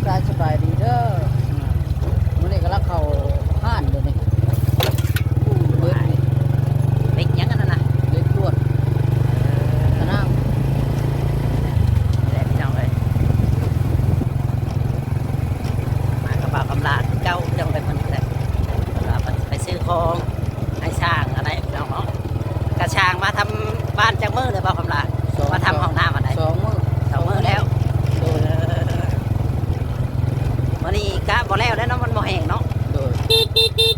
ສາຍສະບາຍດີເດີ. ມື້ນີ້ກຳລັງເຂົ້າຮ້ານຢູ່ນີ້. ເຫຼັກນີ້ ເຫຼັກຫຍັງອັນນັ້ນນະ? ເຫຼັກລວດ ຕະນາງ. ນີ້ແຫຼະພີ່ນ້ອງເອີຍ ມາກັບບ່າວຄຳຫຼ້າຄືເກົ່າພີ່ນ້ອງເອີຍ. ເພິ່ນກະໄດ້ ເພິ່ນວ່າເພິ່ນຊິໄປຊື້ຂອງໃຫ້ຊ່າງອັນໃດພີ່ນ້ອງເນາະ. ກະຊ່າງມາທຳບ້ານຈັກມື້ແລ້ວບ່າວຄຳຫຼ້າ? ສອງ ມາທຳຫ້ອງນ້ຳອັນໃດ? ສອງມື້ ສອງມື້ແລ້ວ. ໂດຍ ມື້ນີ້ກະບໍ່ແລ້ວແລ້ວເນາະ ມັນບໍ່ແຫ້ງເນາະ. ໂດຍ.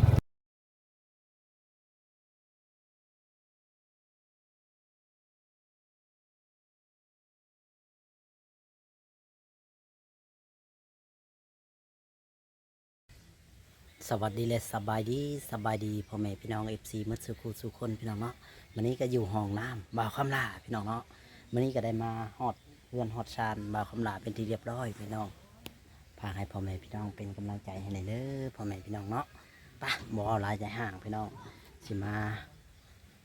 ສະຫວັດດີ ແລະ ສະບາຍດີ, ສະບາຍດີພໍ່ແມ່ພີ່ນ້ອງ ເອັຟຊີ ໝົດສູ່ຄູ່ສູ່ຄົນພີ່ນ້ອງເນາະ. ມື້ນີ້ກະຢູ່ຫ້ອງນ້ຳບ່າວຄຳຫຼ້າພີ່ນ້ອງເນາະ. ມື້ນີ້ກະໄດ້ມາຮອດເຮືອນຮອດຊານບ່າວຄຳຫຼ້າເປັນທີ່ລຽບຮ້ອຍພີ່ນ້ອງ. ຝາກໃຫ້ພໍ່ແມ່ພີ່ນ້ອງເປັນກຳລັງໃຈໃຫ້ແດ່ເດີພໍ່ແມ່ພີ່ນ້ອງເນາະ. ປະ ບໍ່ເວົ້າຫຼາຍໃຈຫ້າງພີ່ນ້ອງ ຊິມາ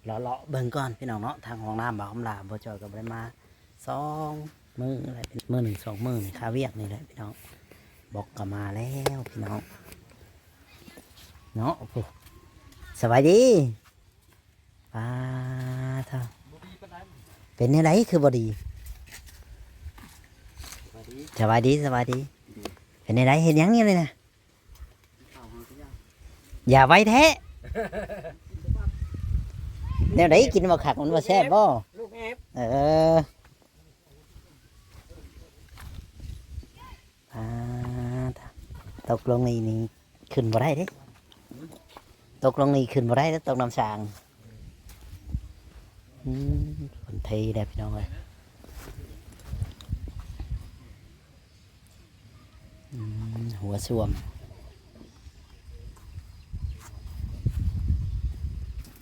ເລາະໆເບິ່ງກ່ອນພີ່ນ້ອງເນາະ. ທາງຫ້ອງນ້ຳບ່າວຄຳຫຼ້າ ບໍ່ຈ່ອຍກະບໍ່ໄດ້ມາສອງມື້ແລ້ວ ມື້ໜຶ່ງສອງມື້ນີ້ ຄາວຽກນີ້ແຫຼະພີ່ນ້ອງ. ບອກກະມາແລ້ວພີ່ນ້ອງເນາະ. ໂອ້ ສະບາຍດີ. ປາດໂທ້ ເປັນແນວໃດຄືບໍ່ດີ? ສະບາຍດີ ສະບາຍດີ. ເປັນແນວໃດ ເຮັດຫຍັງນີ້ນະ? ຢ່າໄວແທ້ ແນວໃດ ກິນບໍ່ຄັກ ມັນບໍ່ແຊບບໍ່? ລູກແອບ ເອີ. ອາ ຕົກລົງນີ້ ນີ້ຂຶ້ນບໍ່ໄດ້ເດ້. ຕົກລົງນີ້ຂຶ້ນບໍ່ໄດ້ເດ້ ຕົກນ້ຳສ້າງ. ອືມ ເພິ່ນເທແລ້ວພີ່ນ້ອງເອີຍ. ອືມ ຫົວສ້ວມ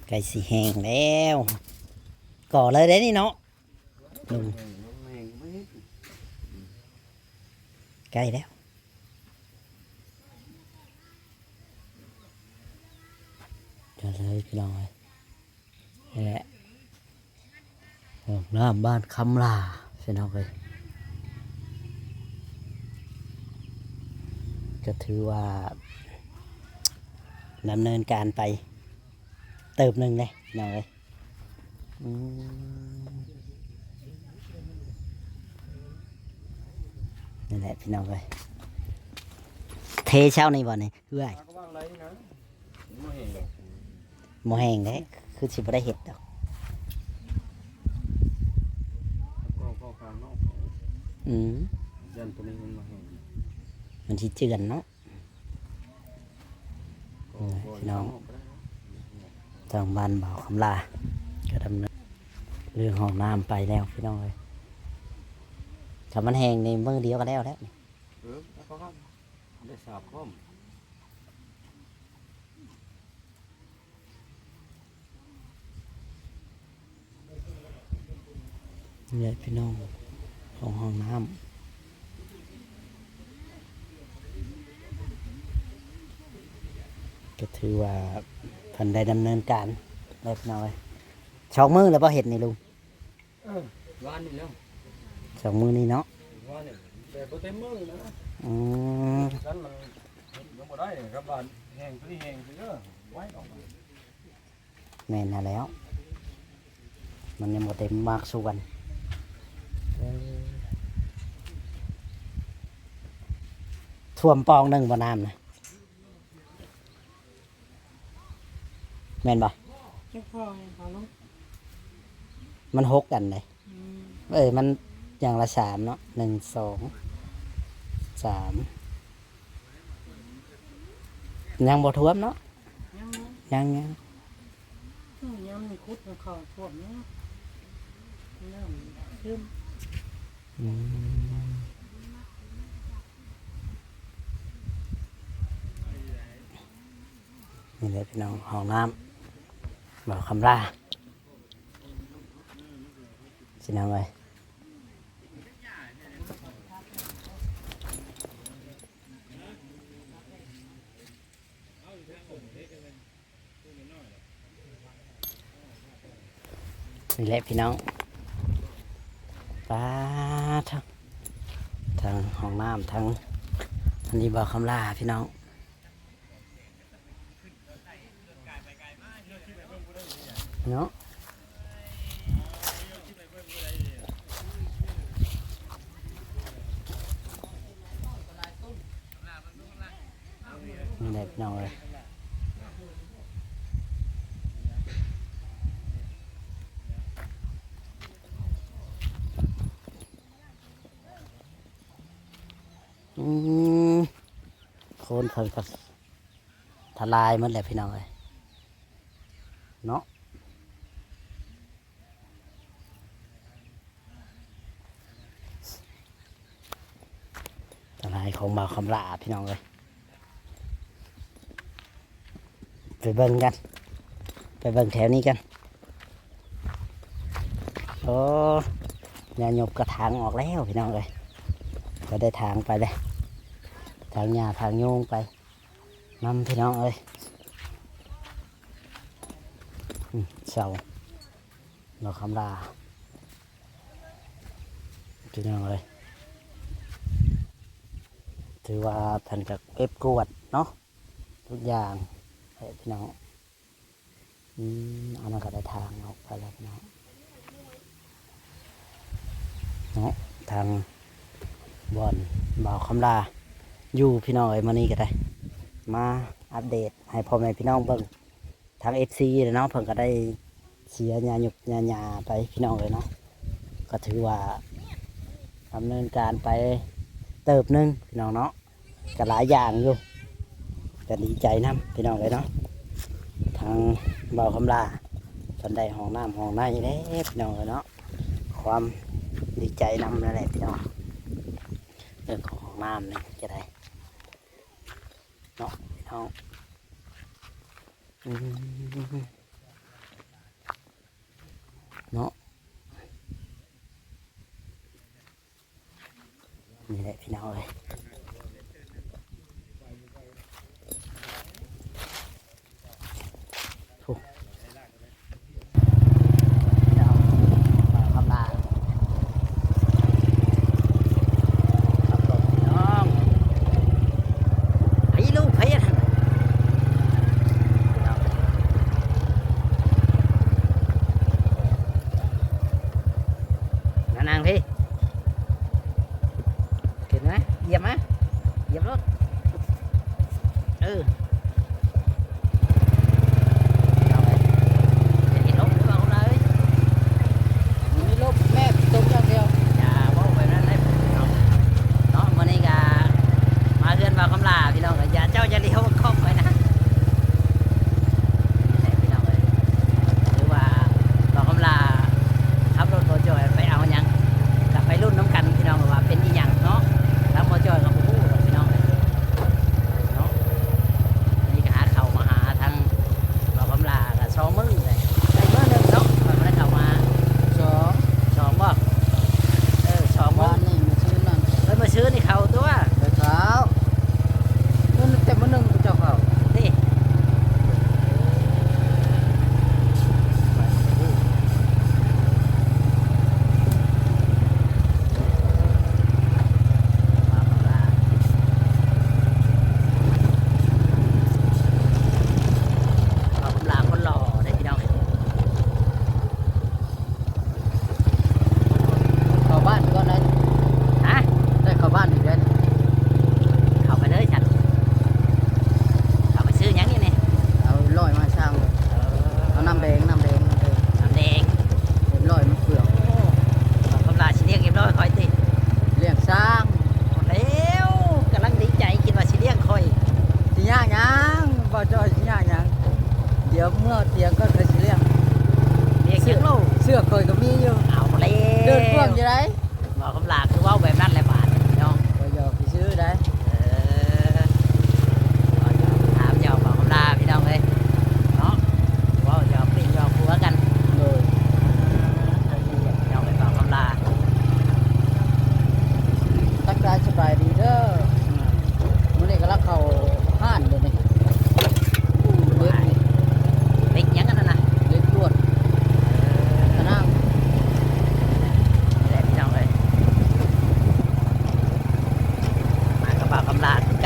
ໃກ້ຊິແຫ້ງແລ້ວ. ກໍ່ເລີຍເດ້ນີ້ເນາະ. ລົງ ໃກ້ແລ້ວ ເດີນເລີຍພີ່ນ້ອງເອີຍ. ນີ້ແຫຼະ ຫ້ອງນ້ຳບ້ານຄຳຫຼ້າພີ່ນ້ອງເອີຍ. ກະຖືວ່າດຳເນີນການໄປເຕີບໜຶ່ງເດ້ພີ່ນ້ອງເອີຍ. ອືມ ນີ້ແຫຼະພີ່ນ້ອງເອີຍ ເທເຊົ້ານີ້ບໍ່ນີ້ເອື້ອຍ? ບໍ່ແຫ້ງເດ້ ຄືຊິບໍ່ໄດ້ເຮັດດອກ. ອືມ ຢ້ານໂຕນີ້ມັນບໍ່ແຫ້ງ ມັນຊິເຈື່ອນເນາະ. ພີ່ນ້ອງ ທາງບ້ານບ່າວຄຳຫຼ້າກະດຳເນີນເລື່ອງຫ້ອງນ້ຳໄປແລ້ວພີ່ນ້ອງເອີຍ. ຖ້າມັນແຫ້ງນີ້ມື້ດຽວກະແລ້ວແລ້ວນີ້. ເອີ ໄດ້ສາບພ້ອມ. ນີ້ແຫຼະພີ່ນ້ອງ ຂອງຫ້ອງນ້ຳ ກະຖືວ່າເພິ່ນໄດ້ດຳເນີນການແລ້ວພີ່ນ້ອງເອີຍ. ສອງມື້ແລ້ວບໍ່ເຮັດນີ້ລຸງ? ເອີ ວານນີ້ແລ້ວ ສອງມື້ນີ້ເນາະ ວານນີ້ ແຕ່ບໍ່ເຕັມມື້ນະ. ອືມ ຊັ້ນມັນຍັງບໍ່ໄດ້ ຄັນວ່າແຫ້ງ ໂຕນີ້ແຫ້ງເດີ ໄວດອກ. ແມ່ນຫັ້ນແລ້ວ ມັນຍັງບໍ່ເຕັມໝາກສວນ. ເອີ ຖ້ວມປ່ອງໜຶ່ງບໍ່ນ້ຳນະ ແມ່ນບໍ່? ຈັກພໍ ພໍລົງ ມັນຫົກອັນເດ້. ອືມ ເອີ ມັນຢ່າງລະສາມເນາະ ໜຶ່ງ ສອງ ສາມ ຍັງບໍ່ຖ້ວມເນາະ. ຍັງ ຍັງ ຍັງ ຍັງ ຍາມນີ້ຂຸດເຂົ້າຖ້ວມເນາະ ນ້ຳເຄັມ. ອືມ ນີ້ແຫຼະພີ່ນ້ອງ ຫ້ອງນ້ຳບ່າວຄຳຫຼ້າ ພີ່ນ້ອງເອີຍ. ນີ້ແຫຼະພີ່ນ້ອງ ປາດ ທັງຫ້ອງນ້ຳ ທັງ ນີ້ ບ່າວຄຳຫຼ້າ ພີ່ນ້ອງເນາະ. ນີ້ແຫຼະ ພີ່ນ້ອງເອີຍ. ອືມ ໂຄນເພິ່ນກໍທະລາຍໝົດແລ້ວ ພີ່ນ້ອງເອີຍເນາະ. ຕະຫຼາຍຂອງບ່າວຄຳຫຼ້າ ພີ່ນ້ອງເອີຍ. ໄປເບິ່ງກັນ ໄປເບິ່ງແຖວນີ້ກັນ. ໂອ້ ຍາຍົບກະຖາງອອກແລ້ວ ພີ່ນ້ອງເອີຍ. ກໍໄດ້ຖາງໄປເລີຍ ຖາງຫຍ້າຖາງໂຍງໄປນຳ ພີ່ນ້ອງເອີຍ. ອືມ ເຊົາ ບ່າວຄຳຫຼ້າ ພີ່ນ້ອງເອີຍ. ຖືວ່າເພິ່ນກໍເກັບກວາດເນາະ ທຸກຢ່າງແຫຼະ ພີ່ນ້ອງ. ອືມ ອັນນັ້ນກໍໄດ້ທາງອອກໄປແລ້ວເນາະ ເນາະ ທາງບ່ອນບ່າວຄຳຫຼ້າຢູ່ ພີ່ນ້ອງເອີຍ. ມື້ນີ້ກໍໄດ້ມາອັບເດດໃຫ້ພໍ່ແມ່ພີ່ນ້ອງເບິ່ງ ທາງເອັຟຊີແຫຼະເນາະ ເພິ່ນກໍໄດ້ເສຍຫຍ້າຍຸກຫຍ້າຫຍ້າໄປ ພີ່ນ້ອງເອີຍເນາະ. ກໍຖືວ່າດຳເນີນການໄປເຕີບໜຶ່ງ ພີ່ນ້ອງເນາະ. ກໍຫຼາຍຢ່າງຢູ່ ກໍດີໃຈນຳ ພີ່ນ້ອງເອີຍເນາະ. ທາງບ່າວຄຳຫຼ້າເພິ່ນໄດ້ຫ້ອງນ້ຳຫ້ອງໃນແລ້ວ ພີ່ນ້ອງເອີຍເນາະ. ຄວາມດີໃຈນຳນັ້ນແຫຼະ ພີ່ນ້ອງ. ເລື່ອງຂອງຫ້ອງນ້ຳນີ້ກໍໄດ້ເນາະ ພີ່ນ້ອງ. ອືມ ເນາະ. ນີ້ແຫຼະ ພີ່ນ້ອງເອີຍ ໂອ້ ພີ່ນ້ອງ ຄຳລາ ຂັບລົດ ພີ່ນ້ອງ ໄປລູກ ໄປອັນນັ້ນ ມານັ່ງພີ້. ຂຶ້ນມາ ຢຽບມາ ຢຽບໂລດ ເອີ ເອົາໄປ ຢ່າເຮັດລົບເດີ ເວົ້າຫຼາຍ ມີລົບແມ່ຕົມຢ່າງດຽວ ຢ່າເວົ້າແບບນັ້ນເດ້ ເນາະ ເນາະ. ມື້ນີ້ກະມາເຮືອນບ່າວຄຳລາ ພີ່ນ້ອງ ກະຢ່າ ເຈົ້າຢ່າຫຼຽວເບິ່ງກ້ອງຂ້ອຍນະ. ນີ້ແຫຼະ ພີ່ນ້ອງເອີຍ ຖືວ່າບ່າວຄຳລາຂັບລົດບໍ່ຈ່ອຍໄປເອົາຫຍັງ ກະໄປລຸ້ນນຳກັນ ພີ່ນ້ອງ ວ່າເປັນອີ່ຫຍັງເນາະ. ທາງບໍ່ຈ່ອຍກະບໍ່ຮູ້ດອກ ພີ່ນ້ອງເອີຍເນາະ. ນີ້ກະຫາເຂົ້າມາຫາທາງບ່າວຄຳລາກະສອງມື້ແຫຼະ ໄດ້ມື້ໜຶ່ງເນາະ ຂ້ອຍບໍ່ໄດ້ເຂົ້າມາ ສອງ ສອງບໍ່? ເອີ ສອງມື້ ວານນີ້ ມື້ຊືນນັ້ນ ເອີ ມື້ຊືນນີ້ເຂົ້າຕົວະ ເຂົ້າ ແຕ່ມື້ໜຶ່ງເຈົ້າເຂົ້າ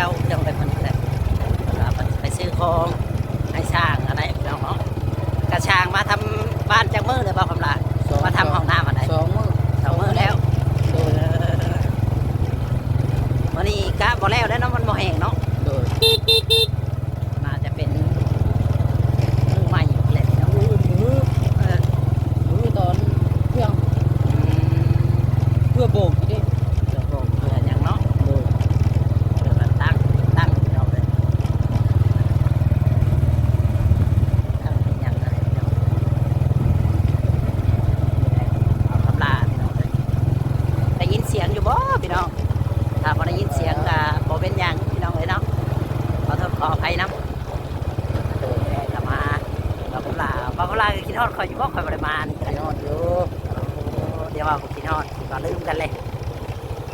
ເຈົ້າ ເຈົ້າໄປເພິ່ນແຫຼະ ເພິ່ນວ່າເພິ່ນຊິໄປຊື້ຂອງໃຫ້ຊ່າງອັນໃດພີ່ນ້ອງເນາະ. ກະຊ່າງມາທຳບ້ານຈັກມື້ແລ້ວບໍ່ຄຳຫຼ້າ? ສອງ ມາທຳຫ້ອງນ້ຳອັນໃດ? ສອງມື້ ສອງມື້ແລ້ວ. ໂດຍ ເອີ ມື້ນີ້ກະບໍ່ແລ້ວແລ້ວເນາະ ມັນບໍ່ແຫ້ງເນາະ. ໂດຍ ໜ້າຈະເປັນມື້ໃໝ່ແຫຼະພີ່ນ້ອງ. ມື້ອື່ນມື້ ເອີ ມື້ຕອນທ່ຽງ ອືມ ເພື່ອໂບກເດ້ ເພື່ອໂບກເພື່ອຫຍັງເນາະ. ໂດຍ ເພື່ອມາຕັ້ງ ຕັ້ງພີ່ນ້ອງເອີຍ ຕັ້ງເປັນຫຍັງນັ້ນແຫຼະພີ່ນ້ອງ. ເອົາຄຳຫຼ້າພີ່ນ້ອງເອີຍ ໄດ້ຍິນສຽງຢູ່ບໍ່ພີ່ນ້ອງ? ຖ້າບໍ່ໄດ້ຍິນສຽງກະບໍ່ເປັນຫຍັງພີ່ນ້ອງເອີຍເນາະ ຂໍໂທດຂໍອະໄພນຳ. ໂດຍ ກະມາ ບ່າວຄຳຫຼ້າ ບ່າວຄຳຫຼ້າກະຄິດຮອດຂ້ອຍຢູ່ບໍ່? ຂ້ອຍບໍ່ໄດ້ມານີ້ກະ ຄິດຮອດຢູ່. ໂອ້ ດຽວວ່າບໍ່ຄິດຮອດ ຊິວ່າລືມກັນເລີຍ.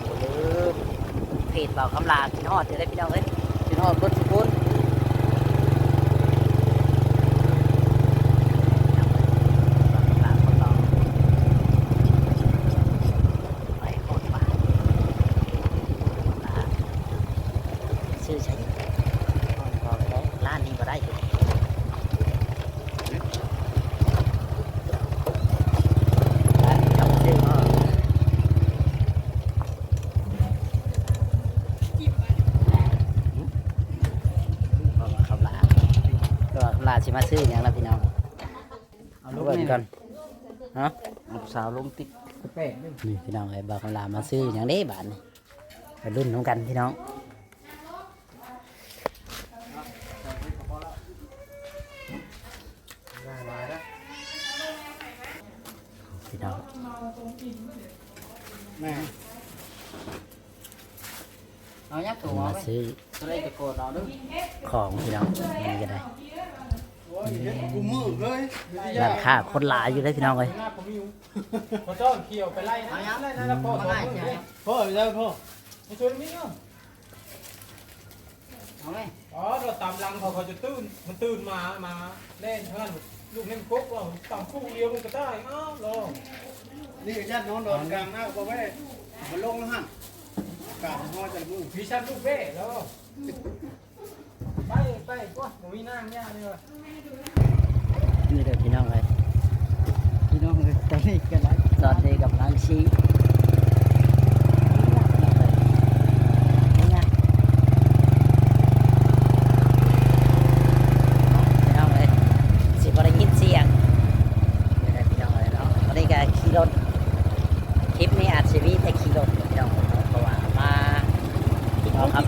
ບໍ່ລືມ ເພຈບ່າວຄຳຫຼ້າຄິດຮອດຢູ່ເດ້ພີ່ນ້ອງເອີຍ ຄິດຮອດເບິດທຸກຄົນ. ໄປຮອດບ້ານ ຊື້ໃສ? ຮ້ານນີ້ບໍ່ໄດ້ ຮ້ານນີ້ເຈົ້າບໍ່ຊື້ບໍ່? ຄຳຫຼ້າ ຄຳຫຼ້າຊິມາຊື້ຫຍັງລະພີ່ນ້ອງ? ເອົາລົງ ເບິ່ງກ່ອນ ຮະ ລູກສາວລົງຕິກ ນີ້ພີ່ນ້ອງເອີຍ ບ່າວຄຳຫຼ້າມາຊື້ຫຍັງເດ້ບາດນີ້ ໄປລຸ້ນນຳກັນພີ່ນ້ອງ. ພີ່ນ້ອງ ແມ່ ເອົາຍັງໂຕ ມາຊື້ ໂຕໃດກະໂກນເອົາເດີ ຂອງພີ່ນ້ອງ ນີ້ກະໄດ້ ໂອ້ຍ ເຮັດກູມື້ເລີຍ ຮ້ານຄ້າຄົນຫຼາຍຢູ່ເດ້ພີ່ນ້ອງເອີຍ. ບໍ່ຕ້ອງຂຽວໄປໄລ່ ເອົາຍັງ ໄລ່ນັ້ນລະພໍ ພໍແລ້ວ ພໍ ມາຊ່ວຍນີ້ເນາະ. ເອົາໄວ້ ອໍ ລະຕາມຫຼັງເຂົາ ເຂົາຈະຕື່ນ ມັນຕື່ນໝາ ໝາແລ່ນເທົ່ານັ້ນ ລູກເຫັນກົກ ເອົາຕາມຄູ່ດຽວມັນກະຕາຍ ອ້າວ ລໍ ນີ້ກະຢ້ານນອນດອນກາງນາກະແວ່ ມັນລົງຫັ້ນ ກາງຮອຍແຕ່ລະມື້ ມີຊັ້ນລູກແວ່ລະ ໄປ ໄປ ໂອ້ຍ ບໍ່ມີນ້ຳຍາເລີຍວ່າ. ນີ້ເດີພີ່ນ້ອງເອີຍ ພີ່ນ້ອງເອີຍ ຕອນນີ້ກະໄດ້ ຕອນນີ້ກຳລັງຊີ້ ພີ່ນ້ອງເອີຍ ຊິບໍ່ໄດ້ຍິນສຽງ ນີ້ເດີພີ່ນ້ອງເອີຍເນາະ. ຕອນນີ້ກະຂີ່ລົດ ຄລິບນີ້ອາດຊິມີແຕ່ຂີ່ລົດເນາະ ເພາະວ່າມາກິນເຂົ້າຄ່ຳ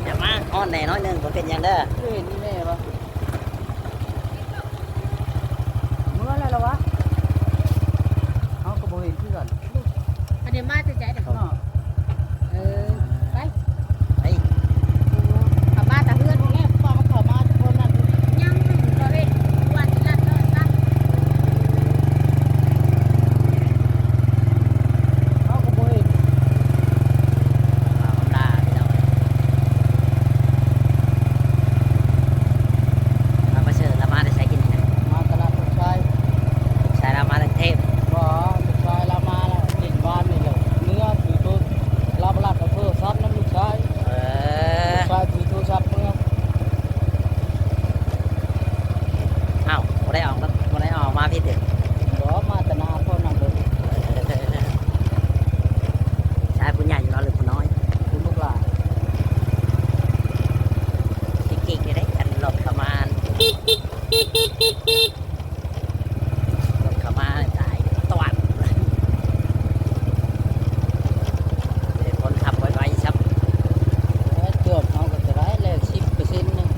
ຈະມາຮ້ອນແດ່ໜ້ອຍໜຶ່ງ ບໍ່ເປັນຫຍັງເດີ. ເຫັນອີ່ແມ່ວະ ເມືອແລ້ວລະວະ ເຮົາກະບໍ່ເຫັນຄືກັນ ອັນນີ້ມາແຕ່ໃສເນາະ. ເອີ ໄປ ໄປ ເຂົາມາແຕ່ເຮືອນພຸ້ນແຫຼະ ເຂົາມາທຸກຄົນນັ້ນ ຍັງບໍ່ເຫັນ ເຂົາກະບໍ່ເຫັນ ມາປະເສີດລະມາແຕ່ໃສກິນນີ້ນະ? ມາຕະຫຼາດໂພນໄຊ ລູກຊາຍລາວມາແຕ່ກຸງເທບ ບໍ່ ລູກຊາຍລາວມາແລ້ວ ຫຼິ້ນບ້ານນີ້ແຫຼະ ເມືອຖືໂທລະສັບ ລາວບໍ່ລັບອຳເພີຊັບນຳລູກຊາຍ ເອີ ລູກຊາຍຖືໂທລະສັບເມືອ. ອ້າວ ບໍ່ໄດ້ອອກ ບໍ່ໄດ້ອອກມາພີ້ຕິ? ບໍ່ ມາແຕ່ນາພໍ່ນຳເບິ່ງ ຊາຍຜູ້ໃຫຍ່ເນາະ ຫຼືຜູ້ນ້ອຍ? ຜູ້ລູກຫຼານ ຈິກໆ ນີ້ເດ້ ຄັນລົດເຂົ້າມາ ລົດເຂົ້າມາສາຍຕະຫວັດ ເປັນຄົນຂັບໄວໆຊ້ຳ ເອີ ເກືອບເຮົາກະຈະໄດ້ແລ້ວສິບເປີເຊັນໜຶ່ງ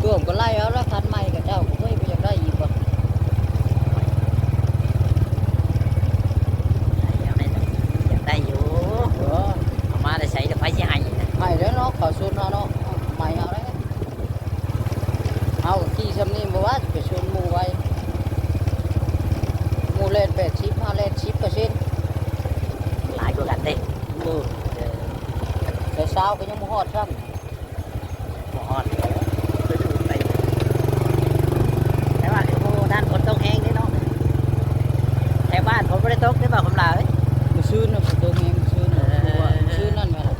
ເກືອບກະໄລ່ເອົາລະ ຄັນໃໝ່ຂະເຈົ້າກະບໍ່ຢາກໄດ້ອີກບໍ່ ໄດ້ຢູ່ ເອີ ເອົາມາແຕ່ໃສ ແລ້ວໃຜຊິໃຫ້ ໃຫ້ແລ້ວເນາະ ເຂົາຊົນເຮົາເນາະ ໃໝ່ເອົາໄດ້. ເຮົາກະຂີ່ຊ່ຳນີ້ບໍ່ວ່າ ໄປຊົນໝູ່ໄວ ໝູ່ແລ່ນແປດສິບ ເຮົາແລ່ນສິບເປີເຊັນ ຫຼາຍກວ່າກັນເດ້. ໂດຍ ແຕ່ຊາວກະຍັງບໍ່ຮອດຊ້ຳ ບໍ່ຮອດ ແຕ່ວ່າຄືມື້ນັ້ນຝົນຕົກແຮງເດ້ເນາະ ແຖວບ້ານຝົນບໍ່ໄດ້ຕົກເດ້ ບ່າວຄຳຫຼ້າເອີຍ. ມື້ຊືນນະຝົນຕົກແຮງ ມື້ຊືນນະ ເອີ ມື້ຊືນນັ້ນແມ່ນລະ.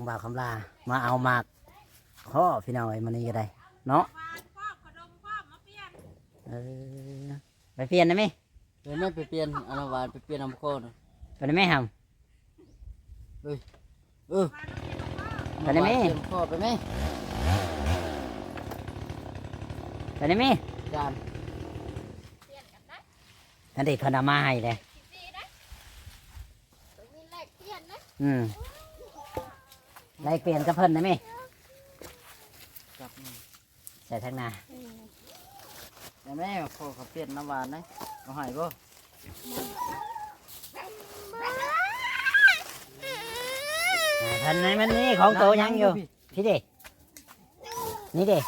ບ່າວຄຳຫຼ້າມາເອົາໝາກຄໍ່ ພີ່ນ້ອງເອີຍ ມື້ນີ້ກໍໄດ້ເນາະ. ເອີ ໄປປ່ຽນໄດ້ໄໝ? ເອີ ແມ່ໄປປ່ຽນ ອັນນັ້ນຫວານ ໄປປ່ຽນນ້ຳຄໍ່ນະ ໄປໄດ້ໄໝຫຳ? ເອີ ເອີ ໄປໄດ້ໄໝ? ນ້ຳຫວານປ່ຽນຄໍ່ໄປໄໝ? ໄປໄດ້ໄໝ? ຈານ ອັນນີ້ເພິ່ນເອົາມາໃຫ້ເດ້. ອືມ ແລກປ່ຽນກັບເພິ່ນໄດ້ໄໝ? ຈັບ ໃສ່ທາງໜ້າ ອືມ ແມ່ ພໍ່ເຂົາປ່ຽນນ້ຳຫວານນະ ເອົາໃຫ້ບໍ່? ອ່າ ທ່ານໃນມັນນີ້ຂອງໂຕຍັງຢູ່ ພີ່ເດ້ ນີ້ເດ້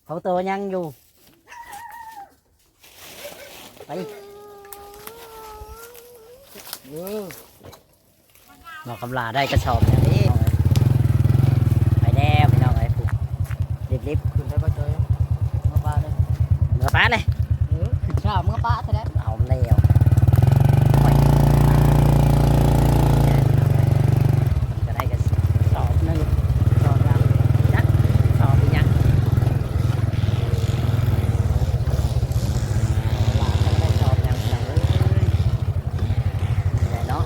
ຂອງໂຕຍັງຢູ່ ໄປ ເອີ ໝໍຄຳຫຼ້າໄດ້ກະສອບແລ້ວນີ້ ໄປແລ້ວພີ່ນ້ອງເອີຍ ລິບໆ ຂຶ້ນໄດ້ບໍ່ເຈີ ເມືອປ່າເດ້ ເມືອປ່າເດ້ ເອີ ຊາວເມືອປ່າແທ້ ເອົາແລ້ວ ໂອ້ຍ ກະໄດ້ກະສອບໜຶ່ງ ສອບຫຍັງ ຈັກສອບອີ່ຫຍັງ. ວ່າຈະໄດ້ຊອບຫຍັງພີ່ນ້ອງເອີຍ ນີ້ແຫຼະເນາະ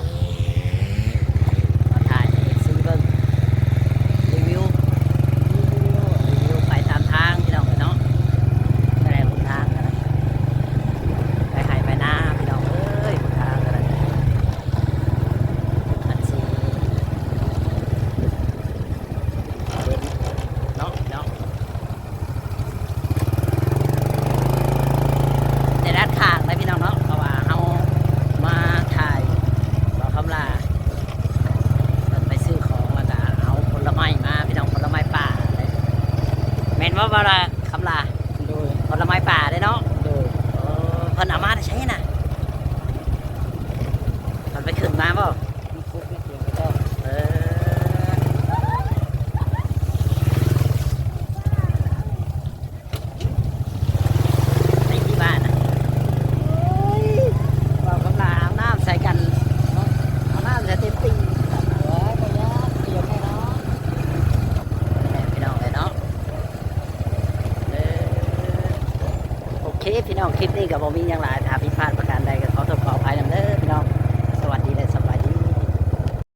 ມາຖ່າຍໃຫ້ເອັຟຊີເບິ່ງ ຣີວິວ ຣີວິວໄປຕາມທາງພີ່ນ້ອງເອີຍເນາະ ແຕ່ຫົນທາງກໍໄດ້ ໄປໄຮ່ໄປນາພີ່ນ້ອງເອີຍ ຫົນທາງກໍໄດ້ ອັນຊິ ເນາະ ເນາະ ແດດອັດຂ້າງໄດ໋ພີ່ນ້ອງເນາະ ເພາະວ່າເຮົາມາຖ່າຍບ່າວຄຳຫຼ້າ ເພິ່ນໄປຊື້ຂອງ ແລ້ວກະເອົາຜົນລະໄມ້ມາພີ່ນ້ອງ ຜົນລະໄມ້ປ່າເດ້ ແມ່ນບໍ່ບ່າວຄຳຫຼ້າ? ໂດຍ ຜົນລະໄມ້ປ່າເດ້ເນາະ ໂດຍ ເອີ ເພິ່ນເອົາມາແຕ່ໃສນະ? ເພິ່ນໄປຂຶ້ນມາບໍ່? ເອີ ໄປທີ່ບ້ານນະ ໂອ້ຍ ເວົ້າກັບຫຼານເອົານ້ຳໃສ່ກັນເນາະ ເອົານ້ຳໃສ່ເຕັມຕີ ໂອ້ຍ ບໍ່ຍາກ ປະໂຫຍດແນ່ນອນ ພີ່ນ້ອງເອີຍເນາະ. ເອີ ໂອເຄພີ່ນ້ອງ ຄລິບນີ້ກໍບໍ່ມີຫຍັງຫຼາຍ ຖ້າຜິດພາດປ